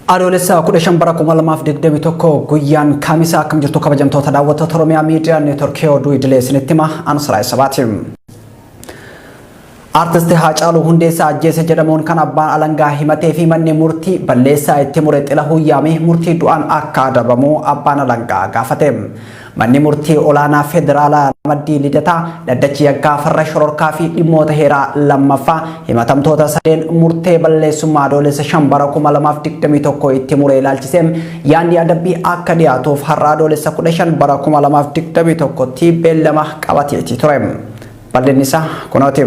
Adoolessa 15 bara 2021 guyyaan Kamisaa, akkam jirtu kabajamtoota daawwattoota Oromiyaa Miidiyaa Neetworkii? Oduu idilee isinitti hima, Ansaraa Sabaati. Artisti Haacaaluu Hundeessaa ajjeese jedhamuun kan abbaan alangaa himatee fi manni murtii balleessaa itti mure Xilahuu Yaamii murtii du'aan akka adabamu abbaan alangaa gaafate. Manni murtii olaanaa federaalaa ramaddii Lidataa dhaddachi yakkaa farra shororkaa fi dhimmoota heeraa lammaffaa himatamtoota sadeen murtee balleessummaa Adoolessa 5 bara 2021 itti mure ilaalchisee yaadni adabbii akka dhiyaatuuf har'a Adoolessa 15 bara 2021tti beellama qabateeti ture. Bal'inni isaa kunooti.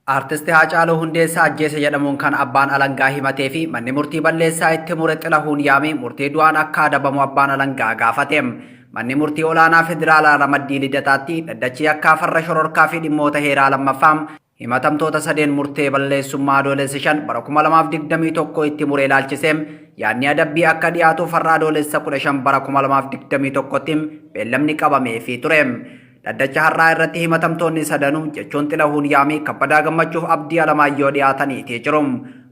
Artisti Haacaaluu Hundeessaa ajjeese jedhamuun kan abbaan alangaa himatee fi manni murtii balleessaa itti mure Xilahuun Yaamii murtii du'aan akka adabamu abbaan alangaa gaafate. Manni murtii olaanaa federaalaa ramaddii Lidataatti dhaddachi yakkaa farra shororkaa fi dhimmoota heeraa lammaffaa himatamtoota sadeen murtee balleessummaa Adoolessa 5 bara 2021 itti mure ilaalchisee yaadni adabbii akka dhiyaatuuf har'a Adoolessa 15 bara 2021tti beellamni qabameefii ture. Dhaddacha har'aa irratti himatamtoonni sadanuu, jechuun Xilahuun Yaamii, Kabbadaa Gammachuuf Abdii Alamaayyoo dhiyaataniitii jiru.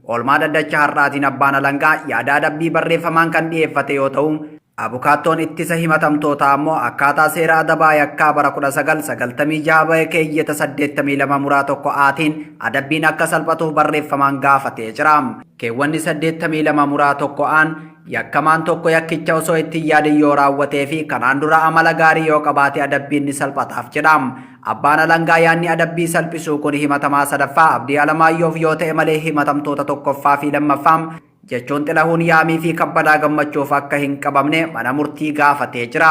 Oolmaa dhaddacha har'aatiin abbaan alangaa yaada adabbii barreeffamaan kan dhiyeeffate yoo ta'u, abukaattoon ittisa himatamtootaa ammoo akkaataa seera adabaa yakkaa bara 1996 bahe keeyyata 82 muraa 1 aatiin adabbiin akka salphatuuf barreeffamaan gaafatee jira. Keewwanni 82 muraa 1 aan yakkamaan tokko yakkicha osoo itti hin yaadin yoo raawwatee fi kanaan dura amala gaarii yoo qabaate adabbiin ni salphataaf jedha. Abbaan alangaa yaadni adabbii salphisuu kun himatamaa sadaffaa Abdii Alamaayyoof yoo ta'e malee himatamtoota tokkoffaa fi lammaffaa, jechuun Xilahuun Yaamii fi Kabbadaa Gammachuuf akka hin qabamne mana murtii gaafatee jira.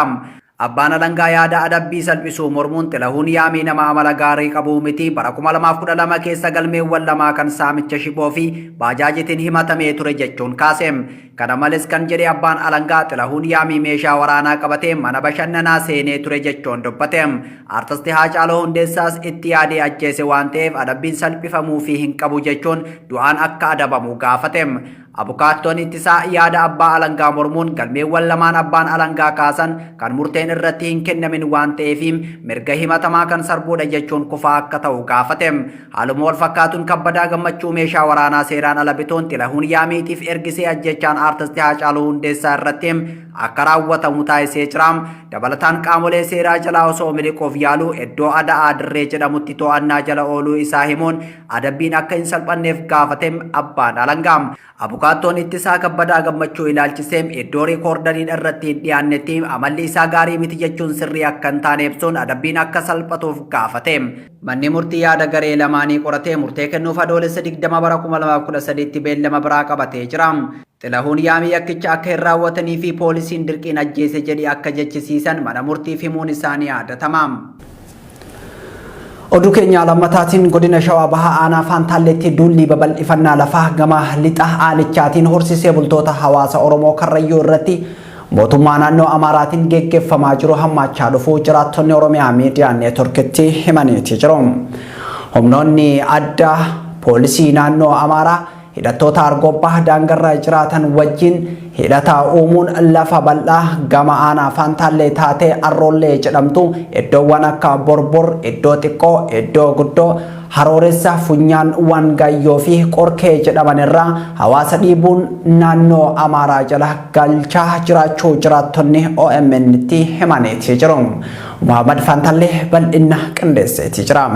Abbaan alangaa yaada adabbii salphisuu mormuun Xilahuun Yaamii nama amala gaarii qabuu miti, bara 2012 keessa galmeewwan lamaa kan saamicha shiboo fi baajaajitiin himatamee ture jechuun kaase. Kana malees kan jedhe abbaan alangaa, Xilahuun Yaamii meeshaa waraanaa qabatee mana bashannanaa seenee ture jechuun dubbate. Artisti Haacaaluu Hundeessaas itti yaadee ajjeese waan ta'eef adabbiin salphifamuufii hin qabu jechuun du'aan akka adabamu gaafate. Abukaattoon ittisaa yaada abbaa alangaa mormuun galmeewwan lamaan abbaan alangaa kaasan kan murteen irratti hin kennamin waan ta'eef mirga himatamaa kan sarbuudha jechuun kufaa akka ta'u gaafate. Haaluma wal fakkaatuun Kabbadaa Gammachuu meeshaa waraanaa seeraan ala bituun Xilahuun Yaamiitiif ergisee ajjechaan Aartisti Haacaaluu Hundeessaa irratti akka raawwatamu taasisee jira. Dabalataan qaamolee seeraa jalaa osoo miliquuf yaaluu iddoo Ada'aa Dirree jedhamutti to'annaa jala ooluu isaa himuun adabbiin akka hin salphanneef gaafate abbaan alangaa. Abukaattoon ittisaa Kabbadaa Gammachuu ilaalchisee iddoo riikoordariin irratti hin dhiyaannetti amalli isaa gaarii miti jechuun sirrii akka hin taane ibsuun adabbiin akka salphatuuf gaafate. Manni murtii yaada garee lamaanii qoratee murtee kennuuf Adoolessa 20 bara 2013tti beellama biraa qabatee jira. Xilahuun Yaamii yakkicha akka hin raawwatanii fi poolisiin dirqiin ajjeese jedhi akka jechisiisan mana murtiif himuun isaanii yaadatama. Oduu keenya lammataatiin, godina Shawaa Bahaa aanaa Faantaalleetti duulli babal'ifannaa lafaa gama lixa aanichaatiin horsiisee bultoota hawaasa Oromoo Karrayyuu irratti mootummaa naannoo Amaaraatiin geggeeffamaa jiru hammaachaa dhufuu jiraattonni Oromiyaa Miidiyaa Neetworkitti himaniiti jiru. Humnoonni adda poolisii naannoo Amaaraa hidhattoota Argobbaa daangarra jiraatan wajjin hidhata uumuun lafa bal'aa gama aanaa Faantaallee taatee Arroollee jedhamtu iddoowwan akka Borbor, Iddoo Xiqqoo, Iddoo Guddoo, Harooressa, Funyaan Wangayyoo fi Qorkee jedhaman irraa hawaasa dhiibuun naannoo Amaaraa jala galchaa jiraachuu jiraattonni OMN tti himaniiti jiru. Muhammad Faantaallee bal'inna qindeesseeti jira.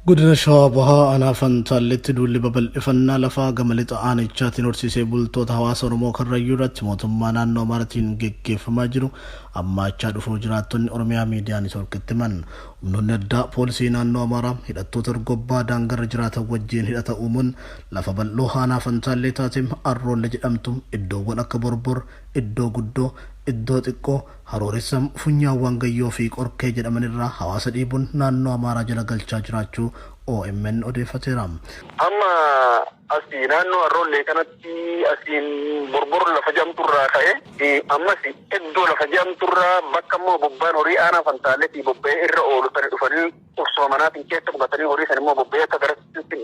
Godina Shawaa Bahaa aanaa Fantaalleetti duulli babal'ifannaa lafaa gama lixa aanichaatiin horsiisee bultoota hawaasa Oromoo Karrayyuu irratti mootummaa naannoo Amaaratiin geggeeffamaa jiru hammaachaa dhufuu jiraattonni Oromiyaa Miidiyaa Neetworkitti himan. Humnoonni addaa poolisii naannoo Amaaraa hidhattoota Argobbaa daangarra jiraatan wajjin hidhata uumuun lafa bal'oo aanaa Fantaallee taate Arroolle jedhamtu iddoowwan akka Borbor, Iddoo Guddoo, Iddoo Xiqqoo, Harooressa, Funyaan Waangayyoo fi Qorkee jedhaman irraa hawaasa dhiibuun naannoo Amaaraa jala galchaa jiraachuu OMN odeeffateera. Amma asi naannoo Arroollee kanatti asiin Borbor lafa jedhamturraa ka'e, ammas iddoo lafa jedhamturraa bakka immoo bobbaan horii aanaa Fantaaleetii bobba'ee irra oolu sani dhufanii qubsuma manaatiin keessa qubatanii, horii san immoo bobba'ee akka garasitti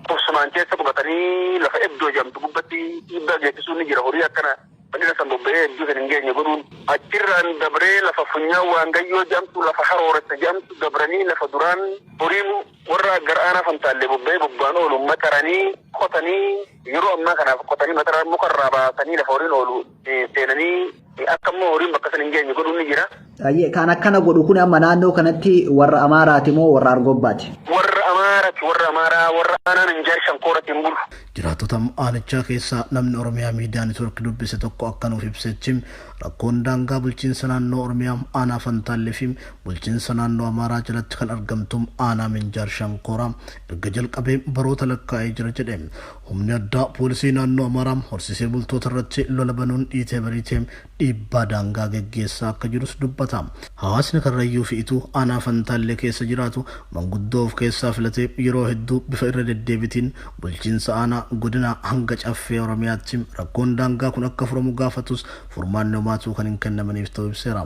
qubsumaan keessa qubatanii lafa iddoo jedhamtu gubbatti dhiibbaa geessisuun ni jira, horii akkana. Bal'ina san bobba'ee hedduu san hin geenye godhuun achirraan dabree lafa funyaan waangayyoo jedhamtu, lafa harooressa jedhamtu dabranii, lafa duraan horiin warra gara aanaa Fantaallee bobba'ee bobba'an oolu mataranii qotanii, yeroo ammaa kanaaf qotanii mataraa mukarraa baasanii lafa horiin oolu seenanii akka immoo horiin bakka san hin geenye godhuun ni jira. Kan akkana godhu kun amma naannoo kanatti warra Amaaraati moo warra Argobbaati? Warra Amaaraati, warra Amaaraa, warra aanaa Minjaar Shankooratti hin bulu. Jiraattota aanichaa keessaa namni Oromiyaa Miidiyaa Neetwoork dubbise tokko akka nuuf ibsetti, rakkoon daangaa bulchiinsa naannoo Oromiyaa aanaa Fantaallee fi bulchiinsa naannoo Amaaraa jalatti kan argamtu aanaa Minjaar Shankooraa erga jalqabee baroota lakkaa'ee jira jedhe. Humni addaa poolisii naannoo Amaaraa horsiisee bultoota irratti lola banuun dhiitee bariitee dhiibbaa daangaa geggeessaa akka jirus dubbata. Hawaasni Karrayyuu fi Ituu aanaa Fantaallee keessa jiraatu manguddoo of keessaa filatee yeroo hedduu bifa irra deddeebitiin bulchiinsa aanaa, godina hanga caffee Oromiyaatti rakkoon daangaa kun akka furamu gaafatus furmaanni homaatuu kan hin kennamaniif ta'uu ibseera.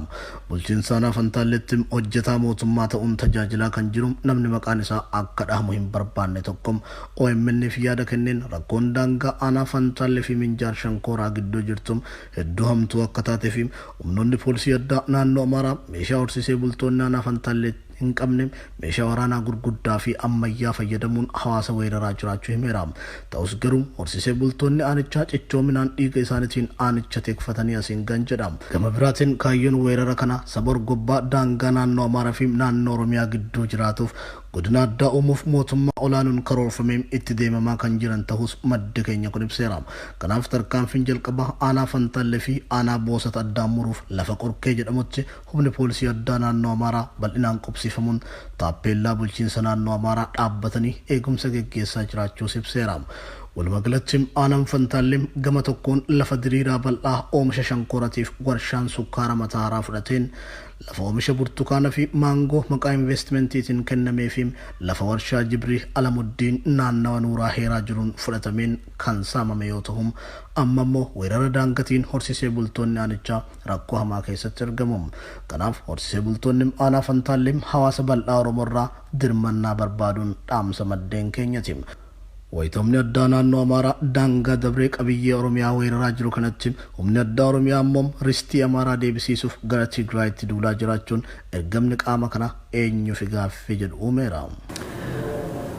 Bulchiinsa aanaa Fantaalleetti hojjetaa mootummaa ta'uun tajaajilaa kan jiru namni maqaan isaa akka dhahamu hin barbaanne tokko OMN'f yaada kenneen, rakkoon daangaa aanaa Fantaallee fi Minjaar Shankooraa gidduu jirtu hedduu hamtuu akka taatee fi humnoonni poolisii addaa naannoo Amaaraa meeshaa horsiisee bultoonni aanaa Fantaallee hin qabne, meeshaa waraanaa gurguddaa fi ammayyaa fayyadamuun hawaasa weeraraa jiraachuu himeera. Ta'us garuu horsiisee bultoonni aanichaa cichoominaan dhiiga isaaniitiin aanicha teekfatanii asiin gan jedha. Gama biraatiin kaayyoon weerara kana saba Argobbaa daangaa naannoo Amaaraa fi naannoo Oromiyaa gidduu jiraatuuf godina addaa uumuuf mootummaa olaanuun karoorfamee itti deemamaa kan jiran ta'us maddi keenya kun ibseera. Kanaaf tarkaanfiin jalqabaa aanaa Fantaallee fi aanaa Boosat addaan muruuf lafa Qorkee jedhamutti humni poolisii addaa naannoo Amaaraa bal'inaan qubsiifamuun taappeellaa bulchiinsa naannoo Amaaraa dhaabbatanii eegumsa geggeessaa jiraachuus ibseera. Walumaa galatti aanaan Fantaallee gama tokkoon lafa diriiraa bal'aa oomisha shankooraatiif warshaan sukkaara Mataaraa fudhateen, lafa oomisha burtukaana fi maangoo maqaa investimentiitiin kennamee fi lafa warshaa Jibrii Alamuddiin naannawa Nuuraa Heeraa jiruun fudhatameen kan saamame yoo ta'u, amma immoo weerara daangaatiin horsiisee bultoonni aanichaa rakkoo hamaa keessatti argamu. Kanaaf horsiisee bultoonni aanaa Fantaallee hawaasa bal'aa Oromoo irraa dirmannaa barbaaduun dhaamsa maddeen keenyati. Wayita humni addaa naannoo Amaaraa daangaa dabree qabiyyee Oromiyaa weeraraa jiru kanatti, humni addaa Oromiyaa immoo ristii Amaaraa deebisiisuuf gara Tigraayitti duulaa jiraachuun ergamni qaama kana eenyuuf gaaffii jedhu uumeera.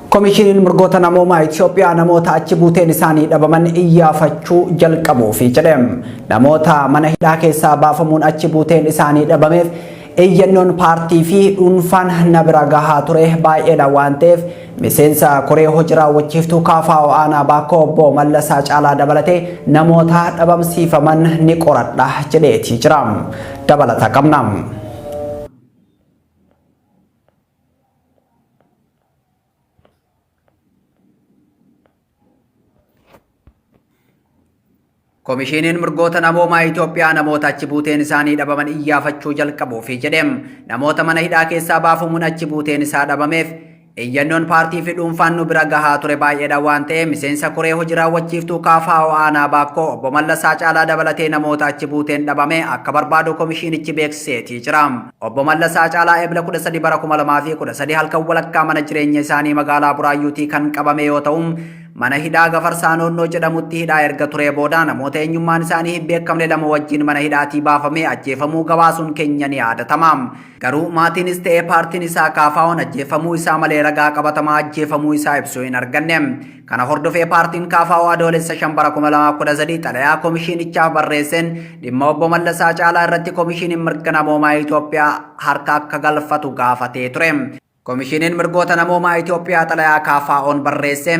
Koomishiniin mirgoota namoomaa Itoophiyaa namoota achi buuteen isaanii dhabaman iyyaafachuu jalqabuufi jedhe. Namoota mana hidhaa keessaa baafamuun achi buuteen isaanii dhabameef iyyannoon paartii fi dhuunfaan na bira gahaa ture baay'eedha waan ta'eef, miseensa koree hojii raawwachiiftuu KFO aanaa Baakkoo obbo Mallasaa Caalaa dabalatee namoota dhabamsiifaman ni qoradha jedheetii jira. Dabalata qabna. Koomishiniin mirgoota namoomaa Itoophiyaa namoota achi buuteen isaanii dhabaman iyyaafachuu jalqabuufi jedhe. Namoota mana hidhaa keessaa baafamuun achi buuteen isaa dhabameef iyyannoon paartii fi dhuunfaan nu bira gahaa ture baay'eedha waan ta'eef, miseensa koree hojii raawwachiiftuu KFO aanaa Baakkoo obbo Mallasaa Caalaa dabalatee namoota achi buuteen dhabame akka barbaadu koomishinichi beeksiseetii jira. Obbo Mallasaa Caalaa Ebla 13 bara 2013 halkan walakkaa mana jireenya isaanii magaalaa Buraayyuutii kan qabame yoo ta'u, mana hidhaa Gafarsaa Noonnoo jedhamutti hidhaa erga turee booda namoota eenyummaan isaanii hin beekamne lama wajjin mana hidhaatii baafamee ajjeefamuu gabaasuun keenya ni yaadatama. Garuu maatiinis ta'ee paartiin isaa KFO'n ajjeefamuu isaa malee ragaa qabatamaa ajjeefamuu isaa ibsuu hin arganne. Kana hordofee paartiin KFO Adoolessa 5 bara 2013 xalayaa komishiinichaaf barreesseen dhimma obbo Mallasaa Caalaa irratti Komishiiniin Mirga Namoomaa Itoophiyaa harka akka galfatu gaafatee ture. Komishiiniin Mirgoota Namoomaa Itoophiyaa xalayaa KFO'n barreesse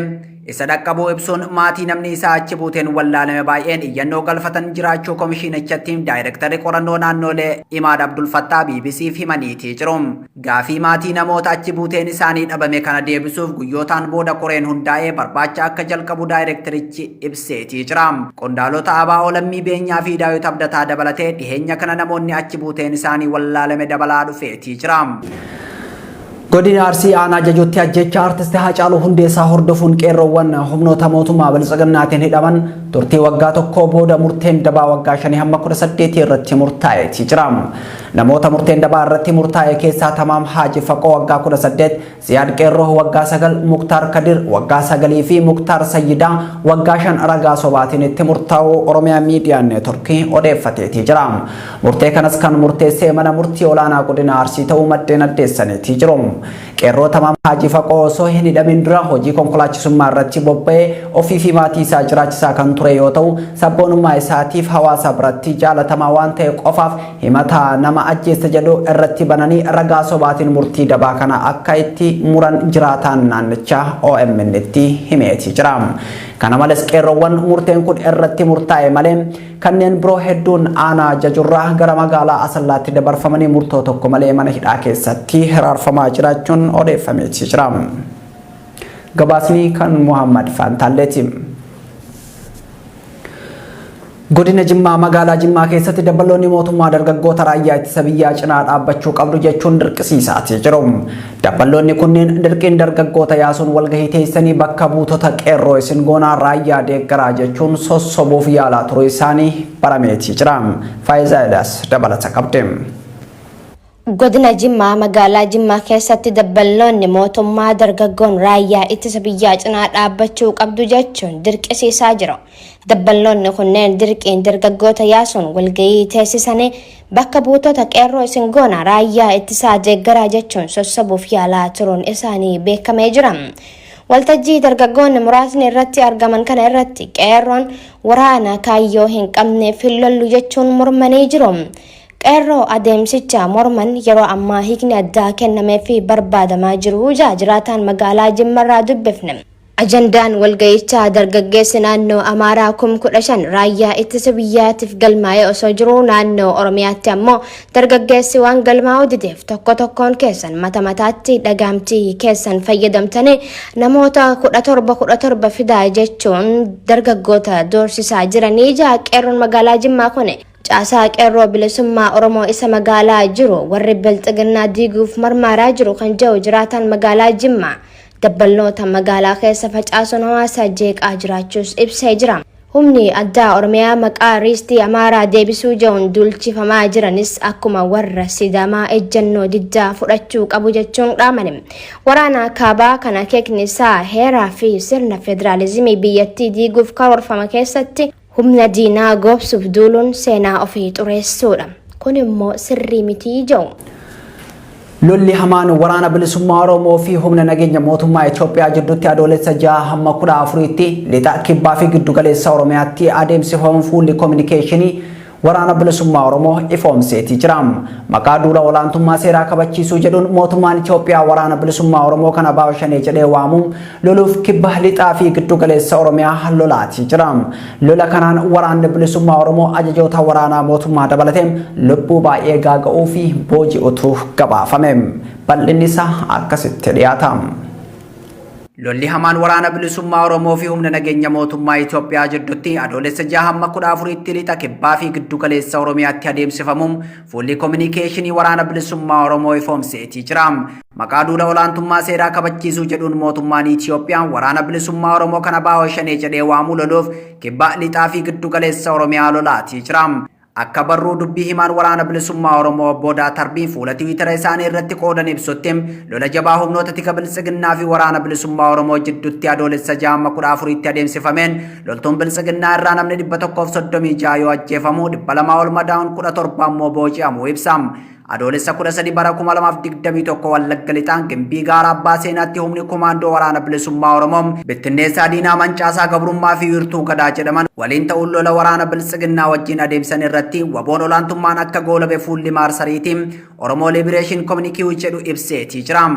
isa dhaqqabuu ibsuun, maatii namni isaa achi buuteen wallaalame baay'een iyyannoo galfatan jiraachuu komishiinichatti daayirektarri qorannoo naannolee Imaad Abdul Fattaa BBCf himaniitii jiru. Gaafii maatii namoota achi buuteen isaanii dhabame kana deebisuuf guyyootaan booda koreen hundaa'ee barbaacha akka jalqabu daayirektarichi ibseetii jira. Qondaalota ABO Lammii Beenyaa fi Daawit Abdataa dabalatee dhiheenya kana namoonni achi buuteen isaanii wallaalame dabalaa dhufeetii jira. Godina Arsii aanaa Jajuutti ajjecha artisti Haacaaluu Hundeessaa hordofuun qeerroowwan humnoota mootummaa Biltsiginnaatiin hidhaman turtii waggaa tokkoo booda murteen dabaa waggaa 5 hamma 18 irratti murtaa'eetii jira. Namoota murteen dabaa irratti murtaa'e keessaa Tamaam Haaji Faqoo waggaa 18, Ziyaad Qeerroo waggaa 9, Muktaar Kadir waggaa 9 fi Muktaar Sayyidaa waggaa 5 ragaa sobaatiin itti murtaa'uu Oromiyaa Miidiyaa Neetworkii odeeffateetii jira. Murtee kanas kan murteessee mana murtii olaanaa godina Arsii ta'uu maddeen addeessaniitii jiru. Qeerroo Tamaam Haajii Faqoo osoo hin hidhamin dura hojii konkolaachisummaa irratti bobba'ee ofii fi maatii isaa jiraachisaa kan ture yoo ta'u, sabboonummaa isaatiif hawaasa biratti jaalatamaa waan ta'e qofaaf himata nama ajjeeste jedhu irratti bananii ragaa sobaatiin murtii dabaa kana akka itti muran jiraataan naannichaa OMN tti himeeti jira. Kana malees qeerroowwan murteen kun irratti murtaa'e malee kanneen biroo hedduun aanaa Jajurraa gara magaalaa Asallaatti dabarfamanii murtoo tokko malee mana hidhaa keessatti hiraarfamaa jiraachuun odeeffameeti jira. Gabaasni kan Muhammad Faantaalleeti. Godina Jimmaa magaalaa Jimmaa keessatti dabballoonni mootummaa dargaggoota raayyaa ittisa biyyaa cinaa dhaabbachuu qabdu jechuun dirqisiisaatii jiru. Dabballoonni kunneen dirqiin dargaggoota yaasuun walgahii teessanii bakka buutota qeerroo isin goonaa raayyaa deeggaraa jechuun sossobuuf yaalaa turuu isaanii barameetii jira. Faayizaa Eliyaas dabalata qabdi. Godina Jimmaa magaalaa Jimmaa keessatti dabballoonni mootummaa dargaggoon raayyaa ittisa biyyaa cinaa dhaabbachuu qabdu jechuun dirqisiisaa jiru. Dabballoonni kunneen dirqiin dargaggoota yaasuun walgahii teessisanii bakka buutota qeerroo isin goona raayyaa ittisaa deeggaraa jechuun sossobuuf yaalaa turuun isaanii beekamee jira. Waltajjii dargaggoonni muraasni irratti argaman kana irratti qeerroon waraana kaayyoo hin qabneef hin lollu jechuun mormanii jiru. Qeerroo adeemsicha morman yeroo ammaa hiikni addaa kennameefii barbaadamaa jiru jedha jiraataan magaalaa Jimmarraa dubbifne. Ajandaan walga'ichaa dargaggeessi naannoo Amaaraa 15,000 raayyaa ittisa biyyaatiif galmaa'ee osoo jiruu naannoo Oromiyaatti ammoo dargaggeessi waan galmaa'uu dideef tokko tokkoon keessan mata mataatti dhagaamtii keessan fayyadamtanii namoota 17 17 fidaa jechuun dargaggoota doorsisaa jiranii jedha qeerroon magaalaa Jimmaa kuni. Caasaa Qeerroo Bilisummaa Oromoo isa magaalaa jiru warri Bilxiginnaa diiguuf marmaaraa jiru kan jedhu jiraataan magaalaa Jimmaa dabballoota magaalaa keessa facaasuun hawaasa jeeqaa jiraachuus ibsee jira. Humni addaa Oromiyaa maqaa riistii Amaaraa deebisuu jedhuun duulchifamaa jiranis akkuma warra Sidaamaa ejjennoo diddaa fudhachuu qabu jechuun dhaamani. Waraana kaabaa kan akeekni isaa heeraa fi sirna federaalizimii biyyattii diiguuf karoorfama keessatti Humna diinaa goobsuuf duuluun seenaa ofii xureessuudha. Kun immoo sirrii miti jedhu. Lolli hamaan waraana bilisummaa Oromoo fi humna nageenya mootummaa Itoophiyaa jidduutti Adoolessa 6 hamma 14tti lixa kibbaa fi giddugaleessa Oromiyaatti adeemsifamu fuulli kominikeeshinii Waraana Bilisummaa Oromoo ifoomseetii jira. Maqaa duula olaantummaa seeraa kabachiisuu jedhuun mootummaan Itoophiyaa Waraana Bilisummaa Oromoo kan ABO Shanee jedhee waamu loluuf kibba, lixaa fi giddu galeessa Oromiyaa lolaatii jira. Lola kanaan Waraanni Bilisummaa Oromoo ajajoota waraanaa mootummaa dabalatee lubbuu baay'ee gaaga'uu fi booji'utu gabaafame. Bal'inni isaa akkasitti dhiyaata. Lolli hamaan Waraana Bilisummaa Oromoo fi humna nageenya mootummaa Itoophiyaa jiddutti Adoolessa 6 hamma 14tti lixa kibbaa fi giddu galeessa Oromiyaatti adeemsifamu fuulli kominikeeshinii Waraana Bilisummaa Oromoo ifoomseetii jira. Maqaa duula olaantummaa seeraa kabachiisuu jedhuun mootummaan Itoophiyaa Waraana Bilisummaa Oromoo kan ABO Shanee jedhee waamuu loluuf kibba, lixaa fi giddu galeessa Oromiyaa lolaatii jira. Akka barruu dubbii himaan Waraana Bilisummaa Oromoo Obbo Odaa Tarbii fuula Tiwiitara isaanii irratti qoodan ibsutti, lola jabaa humnoota tika Biltsiginnaa fi Waraana Bilisummaa Oromoo jiddutti Adoolessa 6 amma 14tti adeemsifameen loltuun Biltsiginnaa irraa namni 136 yoo ajjeefamu 200 ol madaa'uun 17 ammoo booji'amuu ibsa. Adoolessa 13 bara 2021 Wallagga Lixaa Gimbii Gaara Abbaa Seenaatti humni komaandoo Waraana Bilisummaa Oromoo bittinneessaa diinaa Mancaasaa Gabrummaa fi Wiirtuu Gadaa jedhaman waliin ta'uun lola waraana Biltsiginnaa wajjin adeemsan irratti waboon olaantummaan akka goolabe fuulli maarsariitii Oromoo Liberation Communique jedhu ibseetii jira.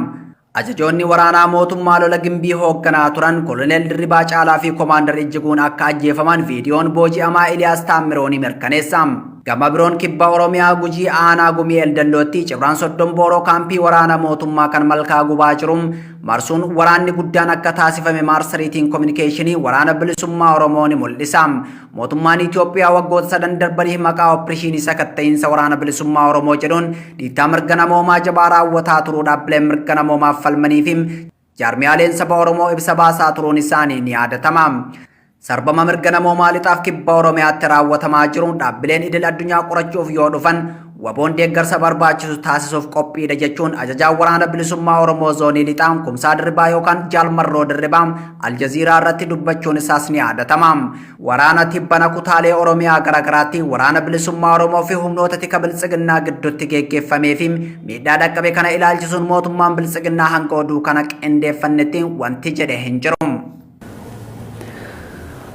Ajajoonni waraanaa mootummaa lola Gimbii hoogganaa turan Koloneel Dirribaa Caalaa fi Komaandar Ijjiguun akka ajjeefaman viidiyoon booji'amaa Iliyaas Taammiroo ni mirkaneessa. Gama biroon Kibba Oromiyaa Gujii Aanaa Gumii Eldallootti Cibraan Soddom Booroo kaampii waraana mootummaa kan Malkaa Gubaa jiru marsuun waraanni guddaan akka taasifame maarsariitiin kominikeeshinii Waraana Bilisummaa Oromoo ni mul'isa. Mootummaan Itoophiyaa waggoota sadan darbaniif maqaa oppirishiinii sakatta'iinsa Waraana Bilisummaa Oromoo jedhuun dhiittaa mirga namoomaa jabaa raawwataa turuu dhaabbileen mirga namoomaaf falmanii fi jaarmiyaaleen saba Oromoo ibsa baasaa turuun isaanii ni yaadatama. Sarbama mirga namoomaa lixaaf kibba Oromiyaatti raawwatamaa jiru dhaabbileen idil addunyaa qorachuuf yoo dhufan WBOn deeggarsa barbaachisu taasisuuf qophiidha jechuun ajajaan waraana bilisummaa Oromoo zoonii lixaa Kumsaa Dirribaa yookaan Jaal Marroo Dirribaa Aljaziiraa irratti dubbachuun isaas ni yaadatama. Waraana tibbana kutaalee Oromiyaa garaagaraatti waraana bilisummaa Oromoo fi humnoota tika biltsiginnaa gidduutti geggeeffamee fi miidhaa dhaqqabe kana ilaalchisuun mootummaan biltsiginnaa hanga oduu kana qindeeffannetti wanti jedhe hin jiru.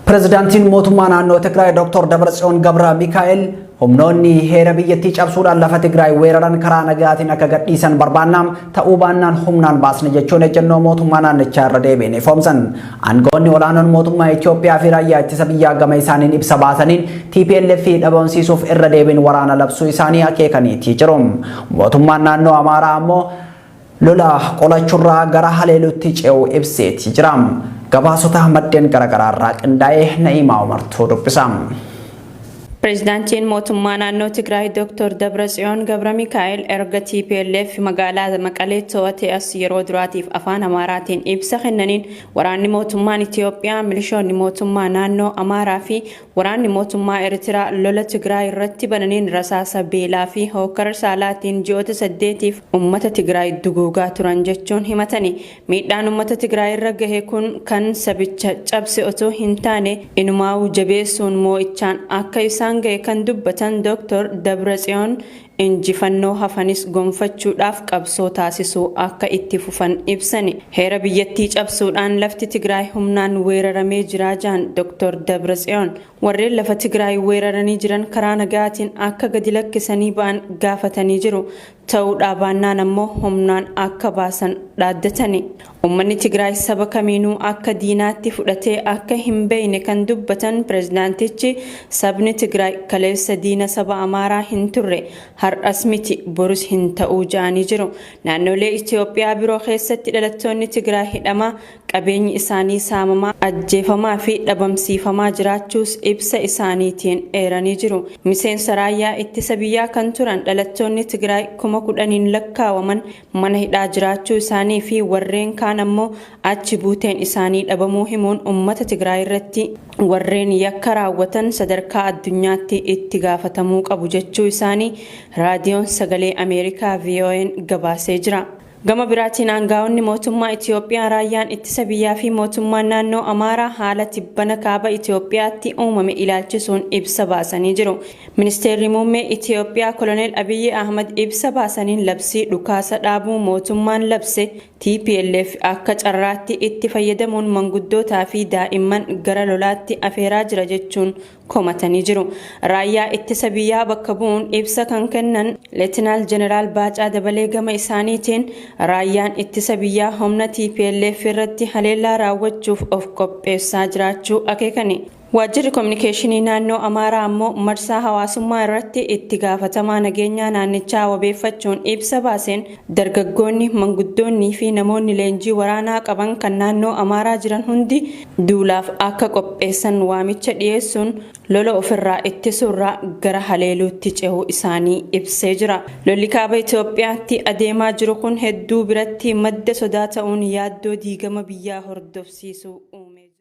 Pirezidaantiin mootummaa naannoo Tigraay Dr. Dabratsiyoon Gabra Mikaa'el humnoonni heera biyyattii cabsuudhaan lafa Tigraay weeraran karaa nagaatiin akka gadhiisan barbaanna ta'uu baannaan humnaan baasna jechuun ejjennoo mootummaa naannichaa irra deebiin ifoomsan. Aangawoonni olaanoon mootummaa Itoophiyaa fi raayyaa ittisa biyyaa gama isaaniin ibsa baasaniin TPLF dhabamsiisuuf irra deebiin waraana labsuu isaanii akeekaniitii jiru. Mootummaan naannoo Amaaraa ammoo lola qolachurraa gara haleeluutti ce'uu ibseetii jira. Gabaasota maddeen garaagaraa irraa qindaa'ee Na'iimaa Umartuu dubbisa. Pireezidaantiin mootummaa naannoo Tigraay Dr. Dabratsiyoon Gabra Mikaa'el erga TPLF magaalaa Maqalee to'ate as yeroo duraatiif afaan Amaaraatiin ibsa kennaniin waraanni mootummaan Itoophiyaa, milishoonni mootummaa naannoo Amaaraa fi waraanni mootummaa Eertiraa lola Tigraay irratti bananiin rasaasa beelaa fi hokkara saalaatiin ji'oota 8f uummata Tigraay duguugaa turan jechuun himatani. Miidhaan uummata Tigraay irra gahe kun kan sabicha cabse otoo hin taane inumaa'uu jabeessuun moo'ichaan akka isaan gahe kan dubbatan Dr. Dabratsiyoon injifannoo hafanis gonfachuudhaaf qabsoo taasisuu akka itti fufan ibsani. Heera biyyattii cabsuudhaan lafti Tigraay humnaan weeraramee jira jedhan Dr. Dabratsiyoon. Warreen lafa Tigraay weeraranii jiran karaa nagaatiin akka gadi lakkisanii ba'an gaafatanii jiru. Ta'uu dhaabaannaan ammoo humnaan akka baasan dhaaddatani. Uummanni Tigraay saba kamiinuu akka diinaatti fudhatee akka hin beekne kan dubbatan pireezidaantichi sabni Tigraay kaleessa diina saba Amaaraa hin turre har'as miti borus hin ta'uu jedhanii jiru. Naannolee Itoophiyaa biroo keessatti dhalattoonni Tigraay hidhamaa qabeenyi isaanii saamamaa ajjeefamaa fi dhabamsiifamaa jiraachuus ibsa isaaniitiin eeranii jiru. Miseensa raayyaa ittisa biyyaa kan turan dhalattoonni Tigraay 10,000 lakkaawaman mana hidhaa jiraachuu isaanii fi warreen kaan ammoo achi buuteen isaanii dhabamuu himuun uummata Tigraay irratti warreen yakka raawwatan sadarkaa addunyaatti itti gaafatamuu qabu jechuu isaanii raadiyoon sagalee Ameerikaa VOA'n gabaasee jira. Gama biraatiin aangaa'onni mootummaa Itoophiyaa raayyaan ittisa biyyaa fi mootummaan naannoo Amaaraa haala tibbana kaaba Itoophiyaatti uumame ilaalchisuun ibsa baasanii jiru. Ministeerri muummee Itoophiyaa Koloneel Abiyyi Ahmad ibsa baasaniin labsii dhukaasa dhaabuu mootummaan labse TPLF akka carraatti itti fayyadamuun manguddootaa fi daa'imman gara lolaatti afeeraa jira jechuun komatanii jiru. Raayyaa ittisa biyyaa bakka bu'uun ibsa kan kennan Leetinaal Jeneraal Baacaa Dabalee gama isaaniitiin raayyaan ittisa biyyaa humna TPLF irratti haleellaa raawwachuuf of qopheessaa jiraachuu akeekani. Waajjirri kominikeeshinii naannoo Amaaraa ammoo marsaa hawaasummaa irratti itti gaafatamaa nageenyaa naannichaa wabeeffachuun ibsa baaseen dargaggoonni, manguddoonnii fi namoonni leenjii waraanaa qaban kan naannoo Amaaraa jiran hundi duulaaf akka qopheessan waamicha dhiyeessuun lola ofirraa ittisuurraa gara haleeluutti cehuu isaanii ibsee jira. Lolli kaaba Itoophiyaatti adeemaa jiru kun hedduu biratti madda sodaa ta'uun yaaddoo diigama biyyaa hordofsiisuu uume.